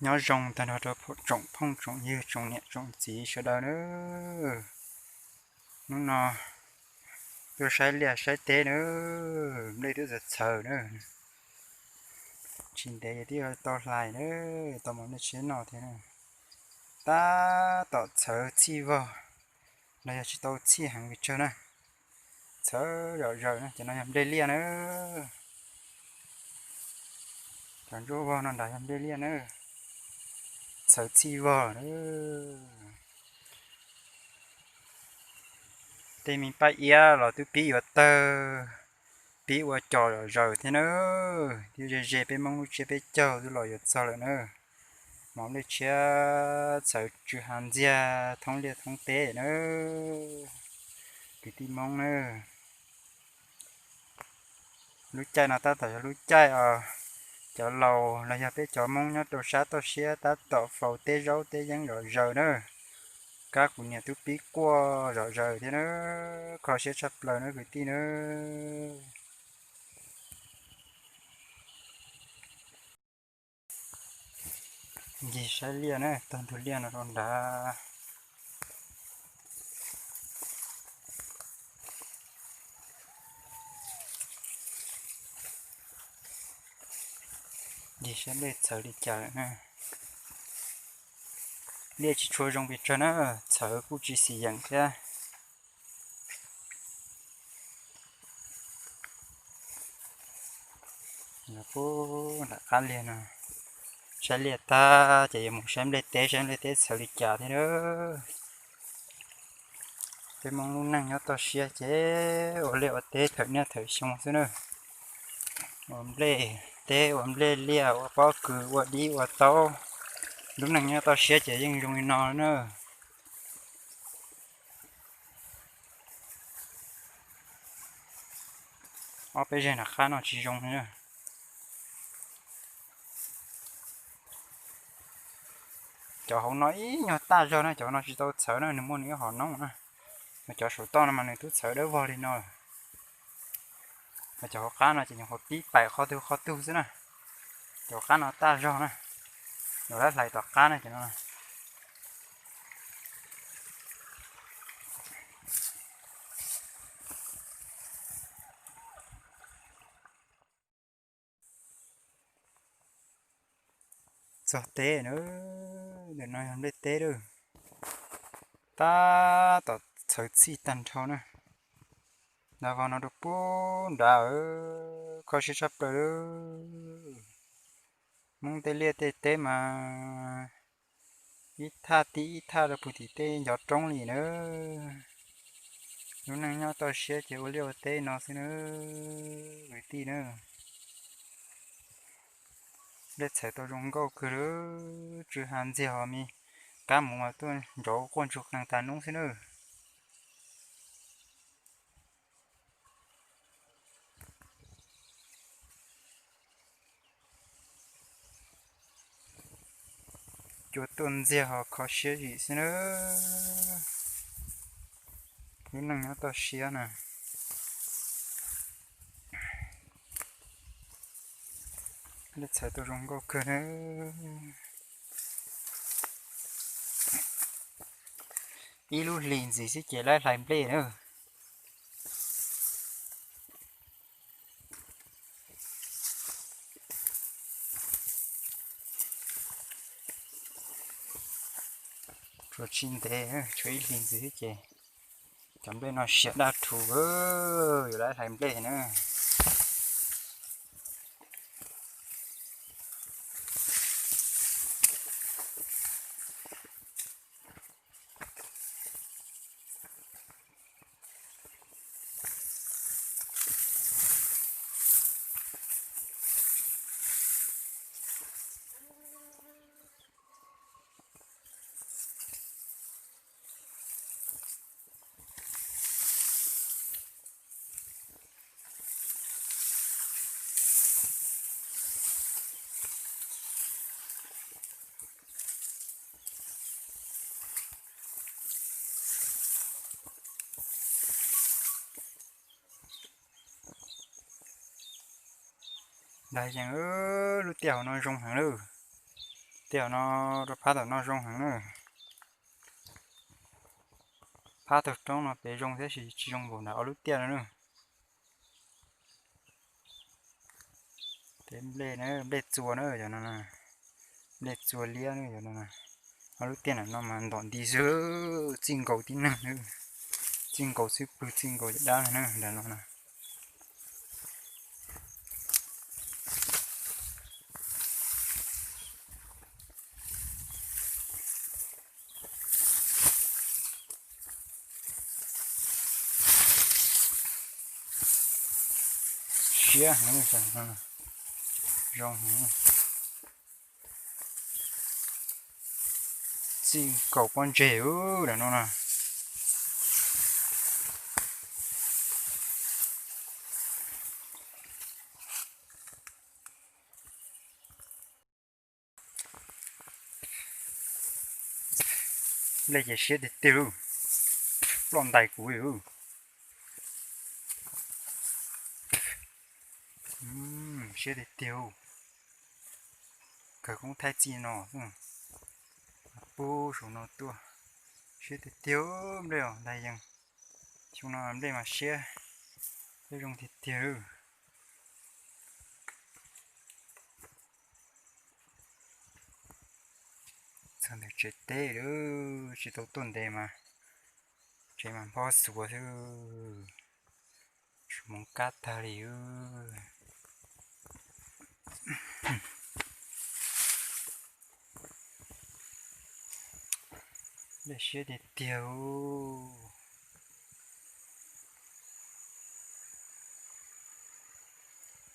Nyob zoo tag nrho rau tsoom phooj tsoom ywg tsoom niam tsoom txiv sawv daws na. Hnub no tuaj saib liaj saib teb na, nplej twb txawv txhawv na. Tsis ntev twb yuav tau hlais na, tau mov nplej tshiab noj thiab na. Tab tom txhawv txhij vog, los yog tsis tau txhij heev pes tsawg na. Txhawv zom zaws na, cov no yog nplej liaj na. Cov ntsuab vog no nrad yog nplej liaj na. Txhawv txhij vog na. Tej me paj iab los twb pib yuav tawg, pib ua cos zom zaws thiab na. Twb ze ze peb Hmoob lub tsiab peb caug twb los yuav txog lawm na. Mov nplej tshiab txhawv tsw ha ntxiag thoob liaj thoob teb na, kwv tij Hmoob na. Lub caij no tab tom yog lub caij os, cov laus los yog peb cov Hmoob nyob rau sab toj siab tab tom faus teb zaub teb yeeb zom zaws na. Kab kuv niam twb pib quaj zom zaws thiab na, kho siab tshaj plaws na kwv tij na. Ncig saib liaj na, tog ntug liaj no rau nrad. Ncig saib nplej txhawv li cas lawm na. Liaj tsis tshua zoo pes tsawg na, txhawv kuj tsis xim yeem thiab. Puag nram qab liaj no, saib liaj tag ces yuav mus saib nplej teb, saib nplej teb txhawv li cas thiab na. Peb Hmoob lub neej nyob toj siab ces ua liaj ua teb thawm niaj thawm xyoo xwb na. Ua nplej teb, ua nplej liaj, ua pob kws, ua dib ua taub. Lub neej nyob toj siab ces yeej zoo li no na. Ob peb zeg nram qab no tsis zoo li na. Cov hauv no ib nyuag taj zog na, cov no tsis tau txhawv na, nws muaj nws ib hom noob na. Mas cov saum toj no mas nws twb txhawv dawb vog li no. Mas cov hauv qab no ces nyuam qhuav pib paim qhov twg qhov twg xwb na. Cov hauv qab no taj zog na, yuav lab hlais tom qab na cov no. Txog teb na, ntawm no yog nplej teb lawm. Tab tom txhawv txhij tag nrho na. Nrad vog no rau puag nrad, kho siab tshaj plaws lawm. Hmoob tej liaj tej teb mas ib thaj tib ib thaj rau puag tim tej ncov roob li na. Lub neej nyob toj siab ces ua liaj ua teb no xwb na, kwv tij na. Nplej txhawv tau zoo nkauj kawg li, tsw ha ntxiag ho me kab mus tuaj nrov quaj ntsuag qees tas noob xwb na. Cua tuaj ntxiag ho kho siab zim xwb na. Lub neej nyob toj siab na. Nplej txhawv tau zoo nkauj kawg na. Ib lub hlis ntxiv xwb ces lawv hlais nplej na. Tshuav tsis ntev, tshuav ib hlis ntxiv xwb ces cov nplej no siav daj rhuv, yuav lawv hlais nplej na. Dag yees, lub tiaj hauv no zoo heev lawm. Tiaj no rau phab tom no zoo heev na. Phab tag roob no pem zoo tab sis tsis zoo npaum nram ob lub tiaj no na. Peb nplej na, nplej txua na cov no na, nplej txua liab na cov no na. Ob lub tiaj nram no mas ntom nti xwb, txij nkaus tib neeg na, txij nkaus xwb pwg txij nkaus cov dab na nram no na. Siab heev, zoo heev. Txij nkaus pob ntseg ub lam no na. Nplej ces siab tiag tiag lauj, ploj ntais kuv li. Siab tiag tiag, kawg koob thaij txij no, pub saum no tuaj. Siab tiag tiag nplej os ntag yees, xyoo no nplej mas siab, siab zoo tiag tiag. Txog ntawm tsev teb lawm, tsis tau tuaj ntev mas tsev mas nphob xuav xwb, tsis hmoov kab tag li. Nplej siab tiag tiag.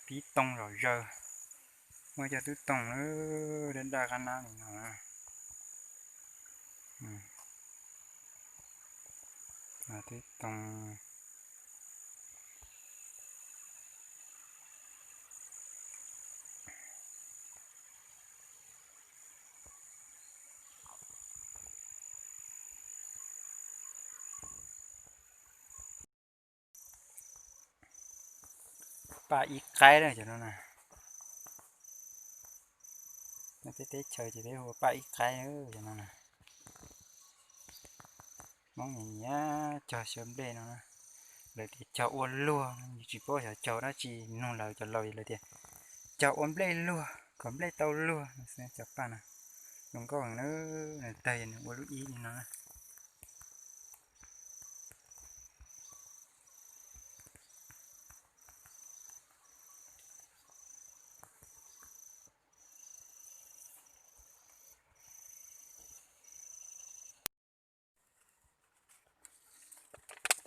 Pib toog zom zaws, muaj cov twb toog na, daj daj qab nab li no. Twb toog. Paj ib qaib na cov no na. Peb teb chaws ces peb hu paj ib qaib cov no na. Hmoob nyiam nyiam cog xyaw nplej no na. Lawv tias cog ua luag, yus tsis paub xyov cog dab tsi, nug lawv cov laus lawv tias cog ua nplej luag kom nplej tau luag no xwb cov paj no. Zoo nkauj heev na, nws tawg nws ua lub ib li no na.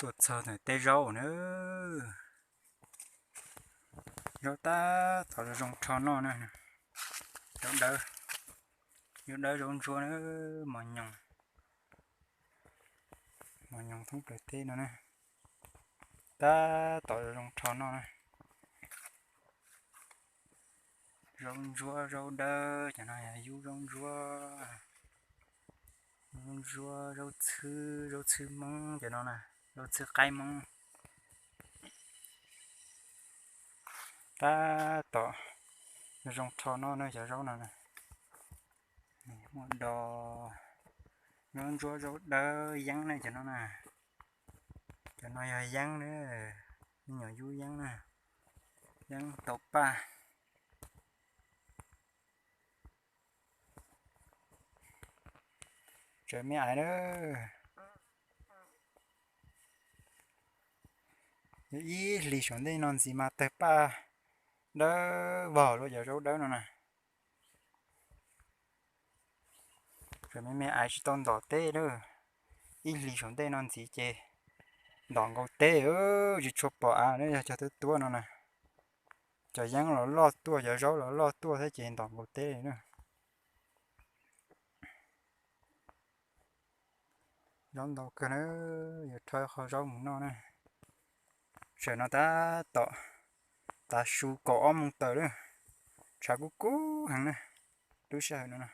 Tuaj txog ntawm tej zaub na. Zaub tab tom zoo rho noj na. Zaub dawb, zaub dawb zaub ntsuab na, mos nyoos, mos nyoos thoob plaws teb no na. Tab tom zoo rho noj na. Zaub ntsuab zaub dawb, cov no yog yub zaub ntsuab, zaub ntsuab, zaub txhwb, zaub txhwb Hmoob cov no na, zaub txhwb qaib Hmoob. Tab tom zoo rho noj na cov zaub no na. Muaj dos, zaub ntsuab zaub dawb yeeb na cov no na. Cov no yog yeeb na, me nyuam yub yeeb na, yeeb tau paj. Tseem me aiv na. Yog ib hlis saum ntej no ntxiv mas tawg paj dawb vog lawm cov zaub dawb no na. Tseem me me aiv tsis tau ntom teb na. Ib hlis saum ntej no ntxiv ces ntom nkaus teb, tsis tshua pom av na, yog cov tuab tuab no na. Cov yeeb los loj tuaj, cov zaub los loj tuaj thiab ces ntom nkaus teb li na. Zaub ntau kawg na, yuav rho qho zaub mus noj na. Sawm no tab tom tav su kaum ob moos tawm na, tshav kub kub heev na, lub sij hawm no na.